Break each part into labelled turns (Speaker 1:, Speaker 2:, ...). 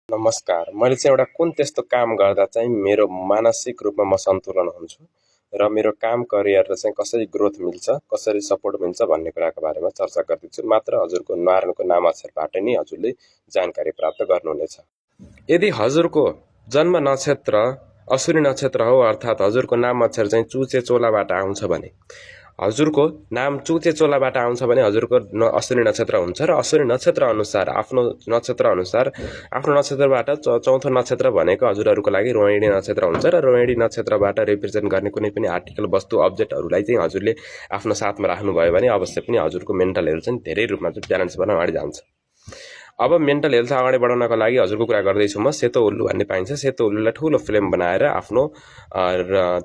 Speaker 1: नमस्कार। मैले चाहिँ एउटा कुन त्यस्तो काम गर्दा चाहिँ मेरो मानसिक रूपमा म सन्तुलन हुन्छु र मेरो काम करियरले चाहिँ कसरी ग्रोथ मिल्छ, कसरी सपोर्ट मिल्छ भन्ने कुराको बारेमा चर्चा गर्दैछु। मात्र हजुरको नारायणको नाम अक्षरबाट नै हजुरले जानकारी प्राप्त गर्नुहुनेछ। यदि हजुरको जन्म नक्षत्र अश्विनी नक्षत्र हो अर्थात् हजुरको नाम अक्षर चाहिँ चुचे चोलाबाट आउँछ भने हजुरको नाम चुचे चोलाबाट आउँछ भने हजुरको अश्विनी नक्षत्र हुन्छ र अश्विनी नक्षत्र अनुसार आफ्नो नक्षत्रबाट चौथो नक्षत्र भनेको हजुरहरूको लागि रोहिणी नक्षत्र हुन्छ र रोहिणी नक्षत्रबाट रिप्रेजेन्ट गर्ने कुनै पनि आर्टिकल वस्तु अब्जेक्टहरूलाई चाहिँ हजुरले आफ्नो साथमा राख्नुभयो भने अवश्य पनि हजुरको मेन्टल हेल्थ चाहिँ धेरै रूपमा चाहिँ ब्यालेन्स भएर अगाडि जान्छ। अब मेन्टल हेल्थ अगाडि बढाउनको लागि हजुरको कुरा गर्दैछु म। सेतो उल्लु भन्ने पाइन्छ। सेतो उल्लुलाई ठुलो फ्लेम बनाएर आफ्नो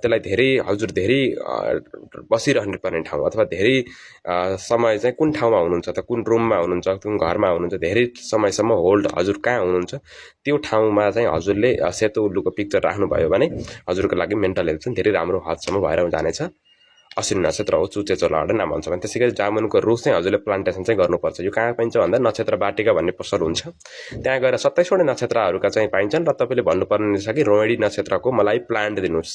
Speaker 1: त्यसलाई धेरै बसिरहनु पर्ने ठाउँ अथवा धेरै समय चाहिँ कुन ठाउँमा हुनुहुन्छ त, कुन रुममा हुनुहुन्छ, कुन घरमा हुनुहुन्छ, धेरै समयसम्म होल्ड हजुर कहाँ हुनुहुन्छ त्यो ठाउँमा चाहिँ हजुरले सेतो उल्लुको पिक्चर राख्नुभयो भने हजुरको लागि मेन्टल हेल्थ चाहिँ धेरै राम्रो हदसम्म भएर जानेछ। अश्विनी नक्षत्र हो, चुचे चोलाबाट नाम आउँछ भने। त्यसै गरी जामुनको रुख चाहिँ हजुरले प्लान्टेसन चाहिँ गर्नुपर्छ। यो कहाँ पाइन्छ भन्दा नक्षत्र बाटिका भन्ने पसल हुन्छ, त्यहाँ गएर 27वटै नक्षत्रहरूका चाहिँ पाइन्छन् र तपाईँले भन्नुपर्ने छ कि रोहिणी नक्षत्रको मलाई प्लान्ट दिनुहोस्,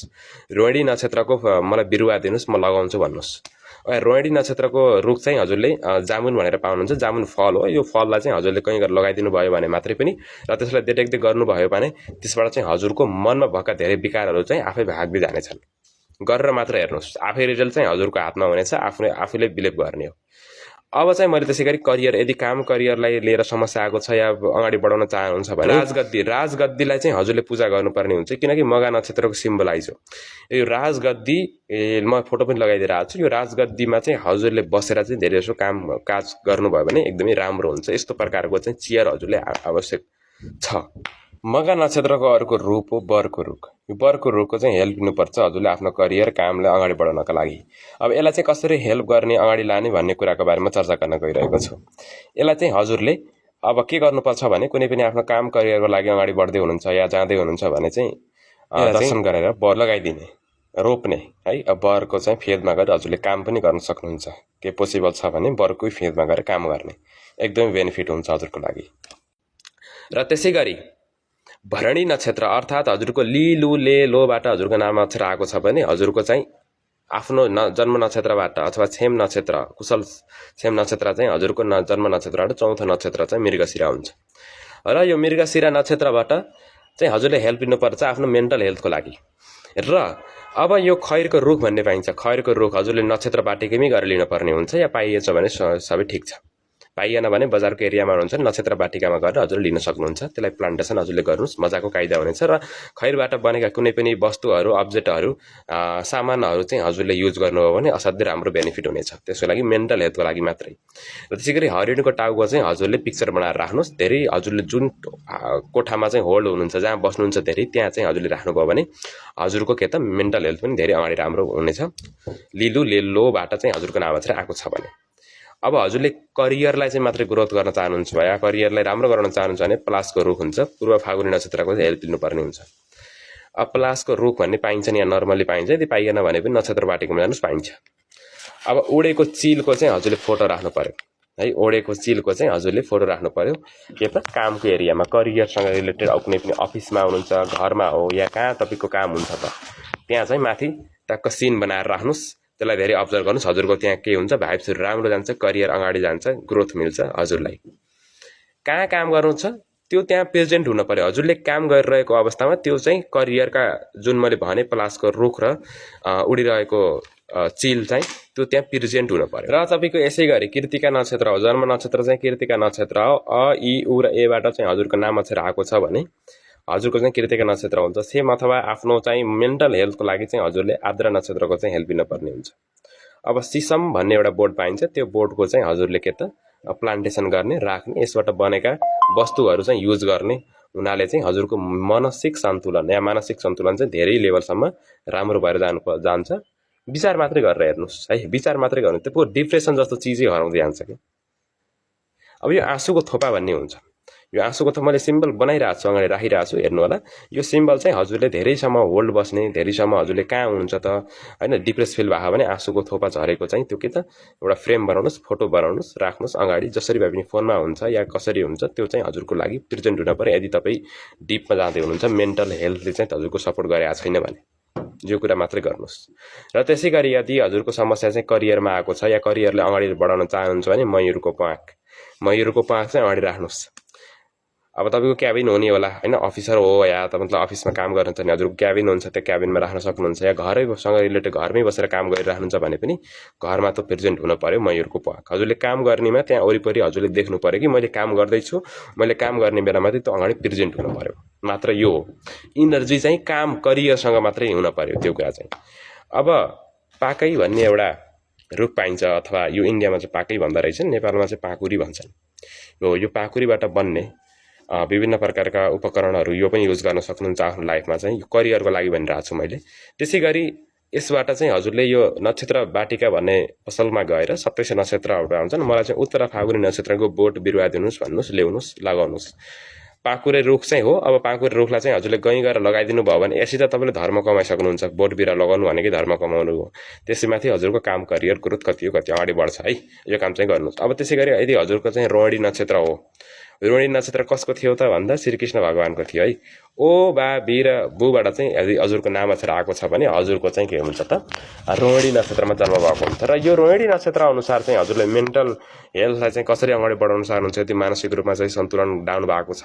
Speaker 1: रोहिणी नक्षत्रको मलाई बिरुवा दिनुहोस्, म लगाउँछु भन्नुहोस्। रोहिणी नक्षत्रको रुख चाहिँ हजुरले जामुन भनेर पाउनुहुन्छ। जामुन फल हो। यो फललाई चाहिँ हजुरले कहीँ गरेर लगाइदिनु भयो भने मात्रै पनि र त्यसलाई देख्दै गर्नुभयो भने त्यसबाट चाहिँ हजुरको मनमा भएका धेरै विकारहरू चाहिँ आफै भाग्दै जानेछन्। गरेर मात्र हेर्नुहोस्, आफै रिजल्ट चाहिँ हजुरको हातमा हुनेछ, आफूले बिलिभ गर्ने हो। अब चाहिँ मैले त्यसै गरी करियर, यदि काम करियरलाई लिएर समस्या आएको छ या अगाडि बढाउन चाहनुहुन्छ भने राजगद्दीलाई चाहिँ हजुरले पूजा गर्नुपर्ने हुन्छ, किनकि मघा नक्षत्रको सिम्बलाइज हो यो राजगद्दी। म फोटो पनि लगाइदिएर आएको छु। यो राजगद्दीमा चाहिँ हजुरले बसेर चाहिँ धेरै जसो काम काज गर्नुभयो भने एकदमै राम्रो हुन्छ। यस्तो प्रकारको चाहिँ चेयर हजुरले आवश्यक छ। मघा नक्षत्रको अर्को रूप हो बरको रुख। यो बरको रुखको चाहिँ हेल्प लिनुपर्छ हजुरले आफ्नो करियर कामलाई अगाडि बढाउनका लागि। अब यसलाई चाहिँ कसरी हेल्प गर्ने, अगाडि लाने भन्ने कुराको बारेमा चर्चा गर्न गइरहेको छु। यसलाई चाहिँ हजुरले अब के गर्नुपर्छ भने कुनै पनि आफ्नो काम करियरको लागि अगाडि बढ्दै हुनुहुन्छ या जाँदै हुनुहुन्छ भने चाहिँ दर्शन गरेर बर लगाइदिने, रोप्ने है। अब बरको चाहिँ फेदमा गएर हजुरले काम पनि गर्न सक्नुहुन्छ। के पोसिबल छ भने बरकै फेदमा गएर काम गर्ने एकदमै बेनिफिट हुन्छ हजुरको लागि। र त्यसै गरी भरणी नक्षत्र अर्थात् हजुरको लिलु ले लोबाट हजुरको नाम अक्षर आएको छ भने हजुरको चाहिँ आफ्नो जन्म नक्षत्रबाट अथवा छेम नक्षत्र, कुशल छेम नक्षत्र चाहिँ हजुरको जन्म नक्षत्रबाट चौथो नक्षत्र चाहिँ मृगशिरा हुन्छ। र यो मृगशिरा नक्षत्रबाट चाहिँ हजुरले हेल्प लिनुपर्छ आफ्नो मेन्टल हेल्थको लागि। र अब यो खैरको रुख भन्ने पाइन्छ। खैरको रुख हजुरले नक्षत्र बाटिकैमै गरेर लिनुपर्ने हुन्छ, या पाइएछ भने सबै ठिक छ। पाइएन भने बजारको एरियामा हुनुहुन्छ नक्षत्र बाटिकामा गएर हजुरले लिन सक्नुहुन्छ। त्यसलाई प्लान्टेसन हजुरले गर्नुहोस्, मजाको कायदा हुनेछ। र खैरबाट बनेका कुनै पनि वस्तुहरू, अब्जेक्टहरू, सामानहरू चाहिँ हजुरले युज गर्नुभयो भने असाध्यै राम्रो बेनिफिट हुनेछ, त्यसको लागि मेन्टल हेल्थको लागि मात्रै। र त्यसै गरी हरिणको टाउको चाहिँ हजुरले पिक्चर बनाएर राख्नुहोस्। धेरै हजुरले जुन कोठामा चाहिँ होल्ड हुनुहुन्छ, जहाँ बस्नुहुन्छ धेरै, त्यहाँ चाहिँ हजुरले राख्नुभयो भने हजुरको के त मेन्टल हेल्थ पनि धेरै अगाडि राम्रो हुनेछ। लिलु लेलोबाट चाहिँ हजुरको नाम अक्षर आएको छ भने। अब हजुरले करियरलाई चाहिँ मात्रै ग्रोथ गर्न चाहनुहुन्छ या करियरलाई राम्रो गराउन चाहनुहुन्छ भने पलासको रुख हुन्छ, पूर्व फागुनी नक्षत्रको हेल्प लिनुपर्ने हुन्छ। अब पलासको रुख भन्ने पाइन्छ नि, यहाँ नर्मली पाइन्छ। यदि पाइएन भने पनि नक्षत्र बाटिकामा जानुहोस्, पाइन्छ। अब ओडेको चिलको चाहिँ हजुरले फोटो राख्नु पर्यो है। ओडेको चिलको चाहिँ हजुरले फोटो राख्नु पर्यो के त कामको एरियामा, करियरसँग रिलेटेड कुनै पनि अफिसमा हुनुहुन्छ, घरमा हो या कहाँ तपाईँको काम हुन्छ त त्यहाँ चाहिँ माथि टक्क सिन बनाएर राख्नुहोस्। त्यसलाई धेरै अब्जर्भ गर्नुहोस्, हजुरको त्यहाँ के हुन्छ, भाइब्सहरू राम्रो जान्छ, करियर अगाडि जान्छ, ग्रोथ मिल्छ हजुरलाई। कहाँ काम गर्नु छ त्यो त्यहाँ प्रेजेन्ट हुन पर्यो। हजुरले काम गरिरहेको अवस्थामा त्यो चाहिँ करियरका जुन मैले भने पलासको रुख र उडिरहेको चिल चाहिँ त्यो त्यहाँ प्रेजेन्ट हुन पर्यो। र तपाईँको यसै गरी कृतिका नक्षत्र हो, जन्म नक्षत्र चाहिँ कृतिका नक्षत्र हो। अ इ उ र एबाट चाहिँ हजुरको नाम अक्षर आएको छ भने हजुरको चाहिँ कृतिका नक्षत्र हुन्छ। सेम अथवा आफ्नो चाहिँ मेन्टल हेल्थको लागि चाहिँ हजुरले आद्रा नक्षत्रको चाहिँ हेल्प लिनुपर्ने हुन्छ। अब सिसम भन्ने एउटा बोर्ड पाइन्छ, त्यो बोर्डको चाहिँ हजुरले के त प्लान्टेसन गर्ने, राख्ने, यसबाट बनेका वस्तुहरू चाहिँ युज गर्ने हुनाले चाहिँ हजुरको मानसिक सन्तुलन चाहिँ धेरै लेभलसम्म राम्रो भएर जान्छ। विचार मात्रै गरेर हेर्नुहोस् है, विचार मात्रै गर्नु, त्यो डिप्रेसन जस्तो चिजै हराउँदै जान्छ कि। अब यो आँसुको थोपा भन्ने हुन्छ। यो आँसुको थोपा मैले सिम्बल बनाइरहेको छु, अगाडि राखिरहेको छु, हेर्नु होला। यो सिम्बल चाहिँ हजुरले धेरैसम्म होल्ड बस्ने, धेरैसम्म हजुरले कहाँ हुनुहुन्छ त होइन, डिप्रेस फिल भएको भने आँसुको थोपा झरेको चाहिँ त्यो के त एउटा फ्रेम बनाउनुहोस्, फोटो बनाउनुहोस्, राख्नुहोस् अगाडि, जसरी भए पनि फोनमा हुन्छ या कसरी हुन्छ त्यो चाहिँ हजुरको लागि प्रेजेन्ट हुन पर्यो। यदि तपाईँ डिपमा जाँदै हुनुहुन्छ, मेन्टल हेल्थले चाहिँ हजुरको सपोर्ट गरेको छैन भने यो कुरा मात्रै गर्नुहोस्। र त्यसै गरी यदि हजुरको समस्या चाहिँ करियरमा आएको छ या करियरले अगाडि बढाउन चाहनुहुन्छ भने मयूरको प्वाँख चाहिँ अगाडि राख्नुहोस्। अब तपाईँको क्याबिन हुने होला होइन, अफिसर हो या त मतलब अफिसमा काम गर्नुहुन्छ भने हजुरको क्याबिन हुन्छ, त्यो क्याबिनमा राख्न सक्नुहुन्छ, या घरैसँग रिलेटेड घरमै बसेर काम गरिराख्नुहुन्छ भने पनि घरमा त प्रेजेन्ट हुन पर्यो मयूरको प्वाँख। हजुरले काम गर्नेमा त्यहाँ वरिपरि हजुरले देख्नु पर्यो कि मैले काम गर्दैछु, मैले काम गर्ने बेलामा चाहिँ त्यो अगाडि प्रेजेन्ट हुन पर्यो। मात्र यो हो, इनर्जी चाहिँ काम करियरसँग मात्रै हुन पर्यो त्यो कुरा चाहिँ। अब पाकै भन्ने एउटा रुख पाइन्छ, अथवा यो इन्डियामा चाहिँ पाकै भन्दो रहेछन्, नेपालमा चाहिँ पाकुरी भन्छन्। यो पाकुरीबाट बन्ने विभिन्न प्रकारका उपकरणहरू यो पनि युज गर्न सक्नुहुन्छ आफ्नो लाइफमा चाहिँ, यो करियरको लागि भनिरहेको छु मैले। त्यसै गरी यसबाट चाहिँ हजुरले यो नक्षत्र बाटिका भन्ने पसलमा गएर 27 नक्षत्रहरू आउँछन्, मलाई चाहिँ उत्तर फागुनी नक्षत्रको बोट बिरुवा दिनुहोस् भन्नुहोस्, ल्याउनुहोस्, लगाउनुहोस्। पाकुरे रुख चाहिँ हो। अब पाकुरे रुखलाई चाहिँ हजुरले गइँ गएर लगाइदिनु भयो भने यसै त तपाईँले धर्म कमाइसक्नुहुन्छ। बोट बिरुवा लगाउनु भनेकै धर्म कमाउनु हो। त्यसैमाथि हजुरको काम करियर ग्रोथ कति हो कति अगाडि बढ्छ है, यो काम चाहिँ गर्नुहोस्। अब त्यसै गरी यदि हजुरको चाहिँ रोहिणी नक्षत्र हो, रोहिणी नक्षत्र कसको थियो त भन्दा श्रीकृष्ण भगवानको थियो है। ओ बा बी र बुबाट चाहिँ यदि हजुरको नाम अक्षर आएको छ भने हजुरको चाहिँ के हुन्छ त रोहिणी नक्षत्रमा जन्म भएको हुन्छ। र यो रोहिणी नक्षत्र अनुसार चाहिँ हजुरले मेन्टल हेल्थलाई चाहिँ कसरी अगाडि बढाउन चाहनुहुन्छ, यदि मानसिक रूपमा चाहिँ सन्तुलन डाउन भएको छ,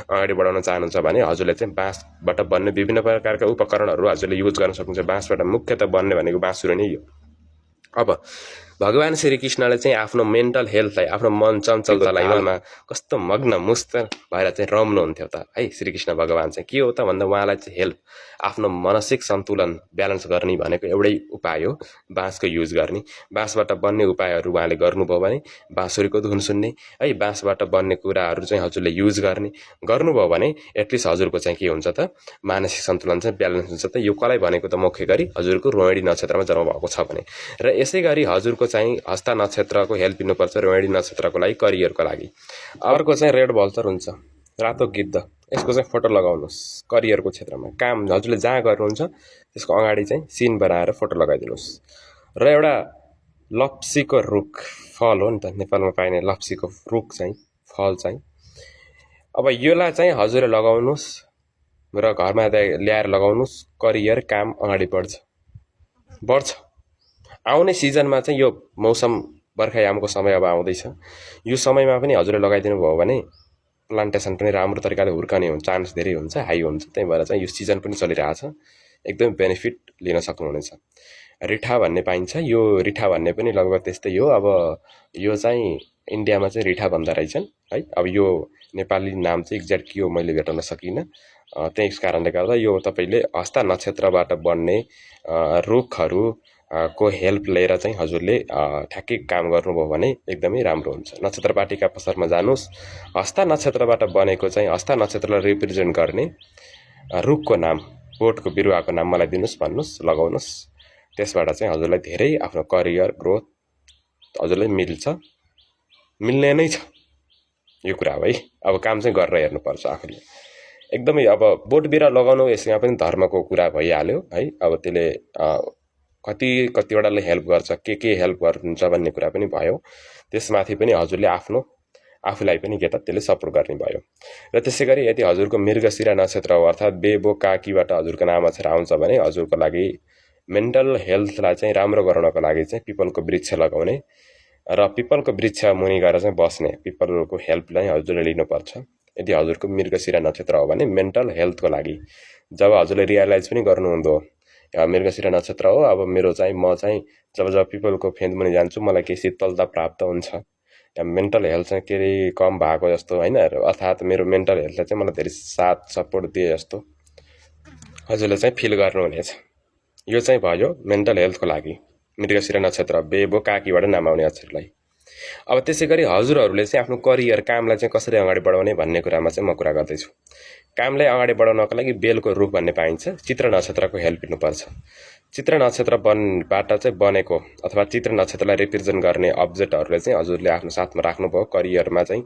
Speaker 1: अगाडि बढाउन चाहनुहुन्छ भने हजुरले चाहिँ बाँसबाट बन्ने विभिन्न प्रकारका उपकरणहरू हजुरले युज गर्न सक्नुहुन्छ। बाँसबाट मुख्यतः बन्ने भनेको बाँसुरी नै हो। अब भगवान श्रीकृष्णले चाहिँ आफ्नो मेन्टल हेल्थलाई, आफ्नो मन चञ्चलतालाई कस्तो मग्न मुस्त भएर चाहिँ रम्नुहुन्थ्यो त है। श्रीकृष्ण भगवान चाहिँ के हो त भन्दा उहाँलाई चाहिँ हेल्प, आफ्नो मानसिक सन्तुलन ब्यालेन्स गर्ने भनेको एउटै उपाय हो, बाँसको युज गर्ने। बाँसबाट बन्ने उपायहरू उहाँले गर्नुभयो भने बाँसुरीको धुन सुन्ने है, बाँसबाट बन्ने कुराहरू चाहिँ हजुरले युज गर्नुभयो भने एटलिस्ट हजुरको चाहिँ के हुन्छ त मानसिक सन्तुलन चाहिँ ब्यालेन्स हुन्छ त। यो कसलाई भनेको त मुख्य गरी हजुरको रोहिणी नक्षत्रमा जन्म भएको छ भने। र यसै गरी हजुरको चाहिँ हस्ता नक्षत्रको हेल्प लिनुपर्छ रोहिणी नक्षत्रको लागि, करियरको लागि। अर्को चाहिँ रेड भल्चर हुन्छ, रातो गिद्ध, यसको चाहिँ फोटो लगाउनुहोस् करियरको क्षेत्रमा। काम हजुरले जहाँ गर्नुहुन्छ त्यसको अगाडि चाहिँ सिन बनाएर फोटो लगाइदिनुहोस्। र एउटा लप्सीको रुख फल हो नि त, नेपालमा पाइने लप्सीको रुख चाहिँ फल चाहिँ, अब योलाई चाहिँ हजुरले लगाउनुहोस् र घरमा ल्याएर लगाउनुहोस्। करियर काम अगाडि बढ्छ। आउने सिजनमा चाहिँ यो मौसम बर्खायामको समय अब आउँदैछ, यो समयमा पनि हजुरले लगाइदिनु भयो भने प्लान्टेसन पनि राम्रो तरिकाले हुर्कने चान्स धेरै हुन्छ, हाई हुन्छ। त्यही भएर चाहिँ यो सिजन पनि चलिरहेछ, एकदम बेनिफिट लिन सक्नुहुनेछ। रिठा भन्ने पाइन्छ, यो रिठा भन्ने पनि लगभग त्यस्तै हो। अब यो चाहिँ इन्डियामा चाहिँ रिठा भन्दो रहेछन् है। अब यो नेपाली नाम चाहिँ एक्ज्याक्ट के हो मैले भेटाउन सकिनँ, त्यस कारणले गर्दा यो तपाईँले हस्ता नक्षत्रबाट बन्ने रुखहरू को हेल्प लिएर चाहिँ हजुरले ठ्याक्कै काम गर्नुभयो भने एकदमै राम्रो हुन्छ। नक्षत्र बाटिका पसलमा जानुहोस्, हस्ता नक्षत्रबाट बनेको चाहिँ हस्ता नक्षत्रलाई रिप्रेजेन्ट गर्ने रुखको नाम, बोटको बिरुवाको नाम मलाई दिनुहोस् भन्नुहोस्, लगाउनुहोस्। त्यसबाट चाहिँ हजुरलाई धेरै आफ्नो करियर ग्रोथ हजुरलाई मिल्ने नै छ, यो कुरा हो है। अब काम चाहिँ गरेर हेर्नुपर्छ आफूले एकदमै। अब बोट बिरुवा लगाउनु यसमा पनि धर्मको कुरा भइहाल्यो है। अब त्यसले कतिवटाले हेल्प गर्छ, के हेल्प गर्नुहुन्छ भन्ने कुरा पनि भयो। त्यसमाथि पनि हजुरले आफूलाई पनि के त त्यसले सपोर्ट गर्ने भयो। र त्यसै गरी यदि हजुरको मृगशिरा नक्षत्र हो अर्थात् बेबो काकीबाट हजुरको नाम अक्षर आउँछ भने हजुरको लागि मेन्टल हेल्थलाई चाहिँ राम्रो गराउनको लागि चाहिँ पिपलको वृक्ष लगाउने र पिपलको वृक्ष मुनि गएर चाहिँ बस्ने, पिपलको हेल्पलाई हजुरले लिनुपर्छ। यदि हजुरको मृगशिरा नक्षत्र हो भने मेन्टल हेल्थको लागि जब हजुरले रियलाइज पनि गर्नुहुँदो मृगशिरा नक्षत्र हो, अब म चाहिँ जब पिपलको फेद मुनि जान्छु मलाई केही शीतलता प्राप्त हुन्छ, या मेन्टल हेल्थ चाहिँ के अरे कम भएको जस्तो होइन, अर्थात् मेरो मेन्टल हेल्थलाई चाहिँ मलाई धेरै साथ सपोर्ट दिए जस्तो हजुरले चाहिँ फिल गर्नुहुनेछ। यो चाहिँ भयो मेन्टल हेल्थको लागि मृगशिरा नक्षत्र बेबो काकीबाट नाम आउने अक्षरलाई। अब त्यसै गरी हजुरहरूले चाहिँ आफ्नो करियर कामलाई चाहिँ कसरी अगाडि बढाउने भन्ने कुरामा चाहिँ म कुरा गर्दैछु। कामलाई अगाडि बढाउनको लागि बेलको रुख भन्ने पाइन्छ, चित्र नक्षत्रको हेल्प लिनुपर्छ। चित्र नक्षत्र बाट चाहिँ बनेको अथवा चित्र नक्षत्रलाई रिप्रेजेन्ट गर्ने अब्जेक्टहरूलाई चाहिँ हजुरले आफ्नो साथमा राख्नुभयो। करियरमा चाहिँ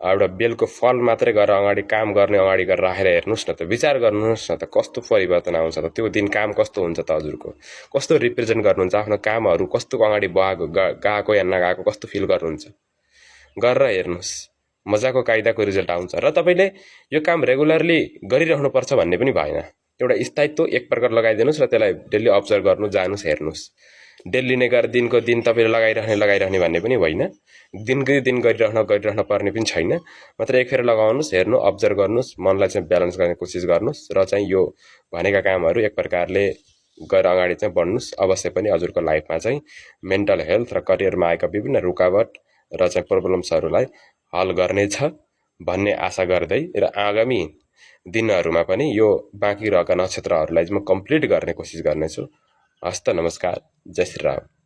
Speaker 1: एउटा बेलको फल मात्रै गरेर अगाडि काम गर्ने अगाडि गरेर राखेर हेर्नुहोस् न त, विचार गर्नुहोस् न त कस्तो परिवर्तन आउँछ त, त्यो दिन काम कस्तो हुन्छ त, हजुरको कस्तो रिप्रेजेन्ट गर्नुहुन्छ, आफ्नो कामहरू कस्तो अगाडि गएको या नगएको कस्तो फिल गर्नुहुन्छ गरेर हेर्नुहोस्। मजाको कायदाको रिजल्ट आउँछ। र तपाईँले यो काम रेगुलरली गरिरहनुपर्छ भन्ने पनि भएन, एउटा स्थायित्व एक प्रकार लगाइदिनुहोस् र त्यसलाई डेली अब्जर्भ गर्नु जानुहोस्, हेर्नुहोस्। डेली नै गरेर दिनको दिन तपाईँले लगाइरहने भन्ने पनि होइन, दिनकै दिन गरिरहन पर्ने पनि छैन। मात्र एक फेर लगाउनुहोस्, हेर्नु, अब्जर्भ गर्नुहोस्, मनलाई चाहिँ ब्यालेन्स गर्ने कोसिस गर्नुहोस् र चाहिँ यो भनेका कामहरू एक प्रकारले गरेर अगाडि चाहिँ बढ्नुहोस्। अवश्य पनि हजुरको लाइफमा चाहिँ मेन्टल हेल्थ र करियरमा आएका विभिन्न रुकावट र चाहिँ प्रब्लम्सहरूलाई हल गर्नेछ भन्ने आशा गर्दै र आगामी दिनहरूमा पनि यो बाँकी रहेका नक्षत्रहरूलाई म कम्प्लिट गर्ने कोसिस गर्नेछु। हस्त, नमस्कार, जय श्री राम।